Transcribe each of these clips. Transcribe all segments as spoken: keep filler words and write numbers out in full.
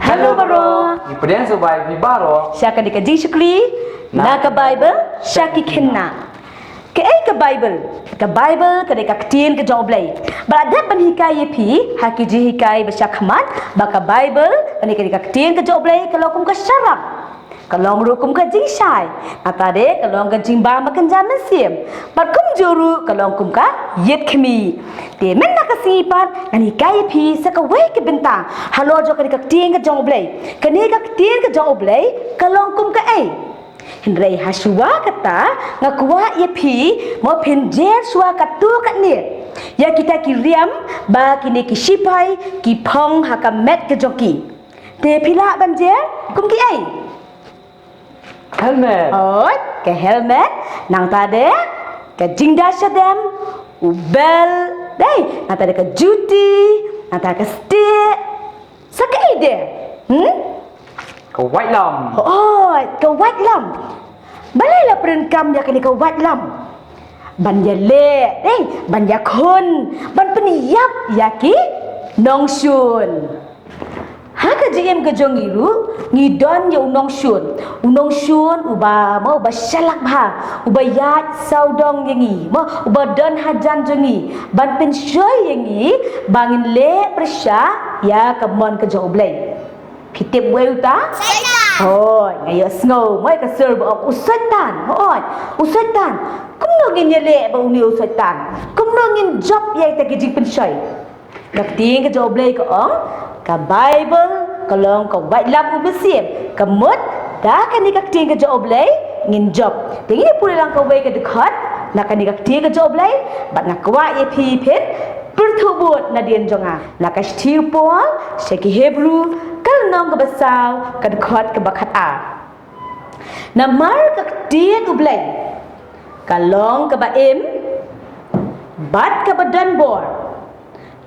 Hello baroh. Ngi pdiang sngewbha ïa phi baroh sha kane ka jingshakri na ka Bible sha ki khynnah. Kaei ka Bible? Ka Bible ka dei ka ktien ka jong U Blei. Bad la dep ban hikai ïa phi ha ki jinghikai ba sha khmat ba ka Bible ka dei ka ktien ka jong U Blei, ka long kum ka sharap, ka long ruh kum ka jingshai. Nangta de ka long ka jingbam ba kynja mynsiem. Bad kumjuh ruh ka long kum ka ïit khmih. Te mynta ka sngi pat ngan hikai ïa phi sa kawei ka bynta halor jong kane ka ktien ka jong U Blei. Kane ka ktien ka jong U Blei ka long kum kaei? Hynrei ha shuwa kata nga kwah ïa phi mo phin jer shuwa katto katne ïa kita ki riam ba kine ki shipai ki phong ha ka met ka jong ki. Te phi lah ban jer kum kiei? Helmet. Hooid, ka helmet. Nangta de ka jingda shadem, u bel, dei, nangta de ka juti, nangta ka stick. Sa kaei de? Hmm? Ka waitlam. Hooid, ka waitlam. Balei la pyndonkam ïa kane ka waitlam? Ban ïaleh, dei, ban ïakhun, ban pynïap ïa ki nongshun. Ha ka jingim ka jong ngi ruh ngi don ïa u nongshun. U nongshun uba mo uba shalak bha, uba ïaid sawdong ïa ngi, mo uba don hajan jong ngi ban pynshoi ïa ngi ba ngin leh pyrshah ïa ka mon ka jong U Blei. Phi tip uei uta? Soitan. Hooid, nga ïohsngew mo ïa ka sur ba ong u Soitan. Hooid, u Soitan. Kumno ngin ïaleh bad une u Soitan? Kumno ngin jop ïa kita ki jingpynshoi? Ka ktien ka jong U Blei ka ong, ka Bible ka long ka waitlam u mynsiem. Ka mut da kane ka ktien ka jong U Blei ngin jop. Te ngin ïa pule lang kawei ka dkhot na kane ka ktien ka jong U Blei bad nga kwah ïa phi phin pyrthuh bud nadien jong nga. Na ka shithi u Paul sha ki Hebru ka lynnong kaba saw ka dkhot kaba khatar. Namar ka ktien U Blei ka long kaba im bad kaba don bor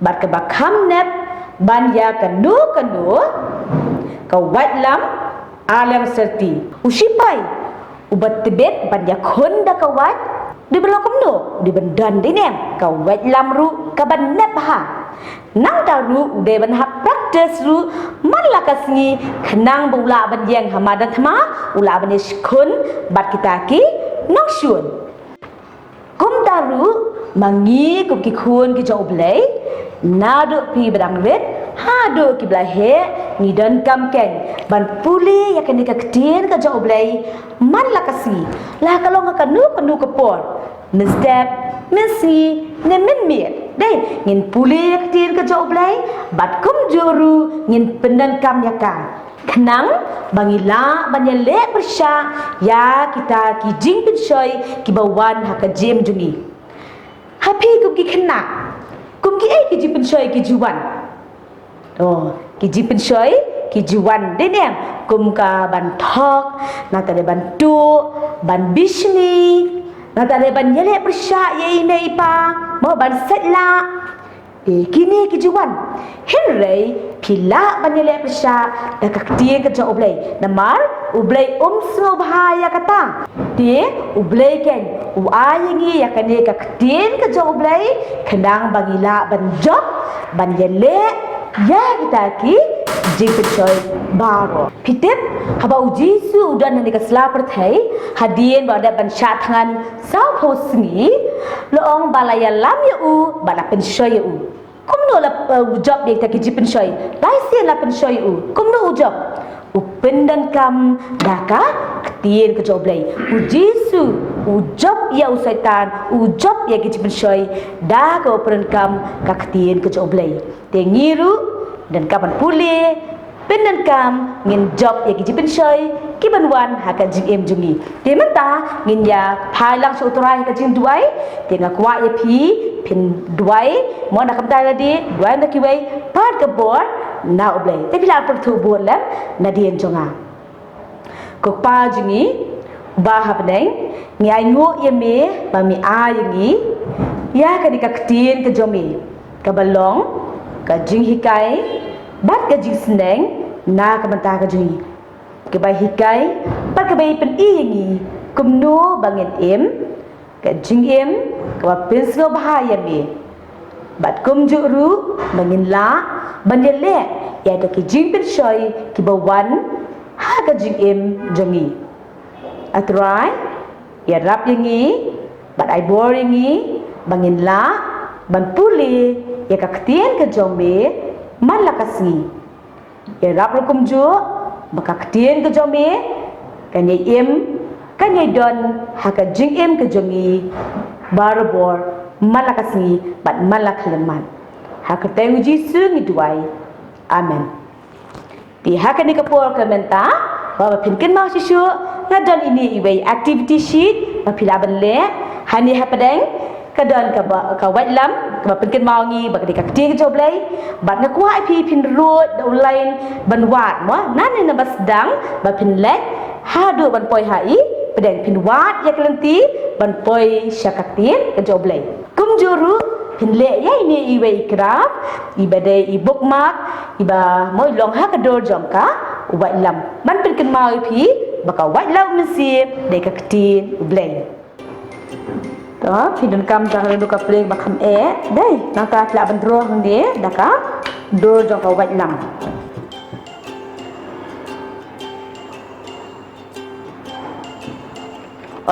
bad kaba kham nep ban ïa kano kano ka waitlam arliang syrti. U shipai uba tbit ban ïakhun da ka wait u dei ban long kumno? U dei ban don dei ne ka waitlam ruh kaba nep bha. Nangta ruh u dei ban hap practice ruh man la ka sngi khnang ba u lah ban ïeng ha madan thma, u lah ban ïakhun bad kita ki nongshun. Kumta ruh ma ngi kum ki khun ki jong U Blei, naduh phi ba dang rit haduh ki ba la heh, ngi donkam kein ban pule ïa kane ka ktien ka jong U Blei man la ka sngi, la ka long ha kano kano ka por, mynstep, mynsngi ne mynmiet. Dei, ngin pule ïa ka ktien ka jong U Blei bad kumjuh ruh ngin pyndonkam ïa ka khnang ba ngi lah ban ïaleh pyrshah ïa kita ki jingpynshoi kiba wan ha ka jingim jong ngi. Ha phi kum ki khynnah, kum kiei ki jingpynshoi ki ju wan? Oh, ki jingpynshoi ki ju wan dei ne em? Kum ka ban thok, nangta de ban tuh, ban bishni, nangta de ban ïaleh pyrshah ïa i mei i pa, mo ban sait lah. Te kine ki ju wan. Hynrei phi lah ban ïaleh pyrshah da ka ktien ka jong U Blei. Namar U Blei um sngewbha ïa kata. Te U Blei kein u ai ïa ngi ïa kane ka ktien ka jong U Blei khnang ba ngi lah ban jop ban ïaleh ïa kita ki jingpynshoi baroh. Phi tip, haba U Jisu u don ha kane ka sla pyrthei, hadien ba u dep ban shah thngan sawphew sngi, la ong ba la ïalam ïa u bad la pynshoi ïa u. Kumno la, eh, u jop ïa kita ki jingpynshoi? Lai sien la pynshoi ïa u. Kumno u jop? U pyndonkam da ka ktien ka jong U Blei. U Jisu u jop ïa u Soitan, u jop ïa ki jingpynshoi da kaba u pyndonkam ka ktien ka jong U Blei. Te ngi ruh donkam ban pule, pyndonkam, ngin jop ïa ki jingpynshoi ki ban wan ha ka jingim jong ngi. Te mynta ngin ïa phai lang sha U Trai ha ka jingduwai. Te nga kwah ïa phi phin duwai, mo na ka bynta lade, duwai na kiwei, pat ka bor na U Blei. Te phi lah pyrthuh bud lem nadien jong nga. Ko Kpa jong ngi uba ha bneng, ngi ainguh ïa me ba me ai ïa ngi ïa kane ka ktien ka jong me, kaba long ka jinghikai bad ka jingsneng na ka bynta ka jong ngi, kaba hikai bad kaba pyni ïa ngi kumno ba ngin im ka jingim kaba pynsngewbha ïa me. Bad kumjuh ruh ba ngin lah ban ïaleh ïa ki jingpynshoi kiba wan ha ka jingim jong ngi. A Trai, ïarap ïa ngi bad ai bor ïa ngi ba ngin lah ban pule ïa ka ktien ka jong me man la ka sngi. Ïarap ruh kumjuh ba ka ktien ka jong me kan ïai im, kan ïai don ha ka jingim ka jong ngi barabor man la ka sngi bad man la ka khyllipmat. Ha ka kyrteng u Jisu ngi duwai. Amen. Te ha kane ka por ka mynta, ba phin kynmaw shuh shuh, nga don ine iwei i activity sheet ba phi lah ban leh. Hangne hapdeng ka don kaba, ka waitlam kaba pynkynmaw ngi ba ka dei ka ktien ka jong U Blei. Bad nga kwah ïa phi phin ruh da u lain ban wad mo. Nangne naba sdang ba phin leit haduh ban poi ha i pdeng, phin wad ïa ka lynti ban poi sha ka ktien ka jong U Blei. Kumjuh ruh phin leh ïa ine iwei i craft iba dei i bookmark iba mo i long ha ka dur jong ka waitlam ban pynkynmaw ïa phi ba ka waitlam mynsiem dei ka ktien U Blei. To, phi donkam jong ka dur ka pyrthei ba kham eh. Dei, nangta phi lah ban draw hangne da ka dur jong ka waitlam.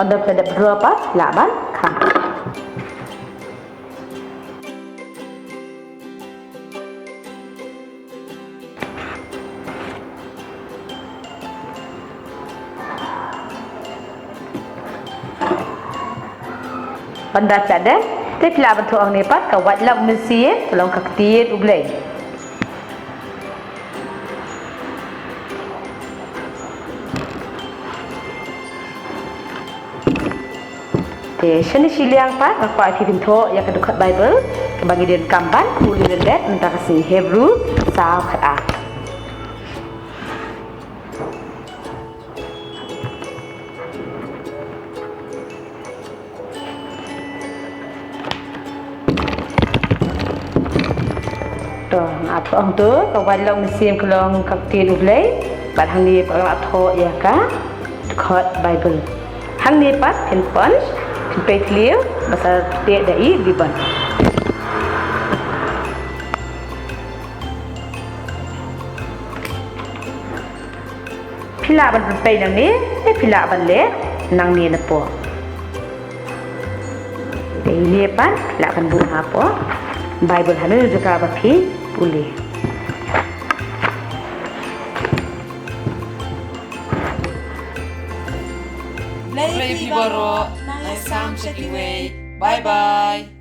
Ynda phi dep draw pat, lah ban khang. Ynda phi la dep, te phi lah ban thoh hangne pat ka waitlam mynsiem, ka long ka ktien U Blei. Te shane shiliang pat nga kwah ïa phi phin thoh ïa ka dkhot Baibl kaba ngi donkam ban pule lyndet mynta ka sngi, Hebru saw khatar. To, nga ap ong to, ka waitlam mynsiem ka long ka ktien U Blei, bad hangne pat nga ap thoh ïa ka dkhot Baibl. Hangne pat phin pon, phin peit khlieh, ba sa teh da i ribbon. Phi lah ban pynpei nangne, eh, phi lah ban leh nangne napoh. Te ine pat, phi lah ban buh hapoh Baibl hano jaka ba phi pule. Khublei phi baroh, nai sam sha kiwei. Bye bye.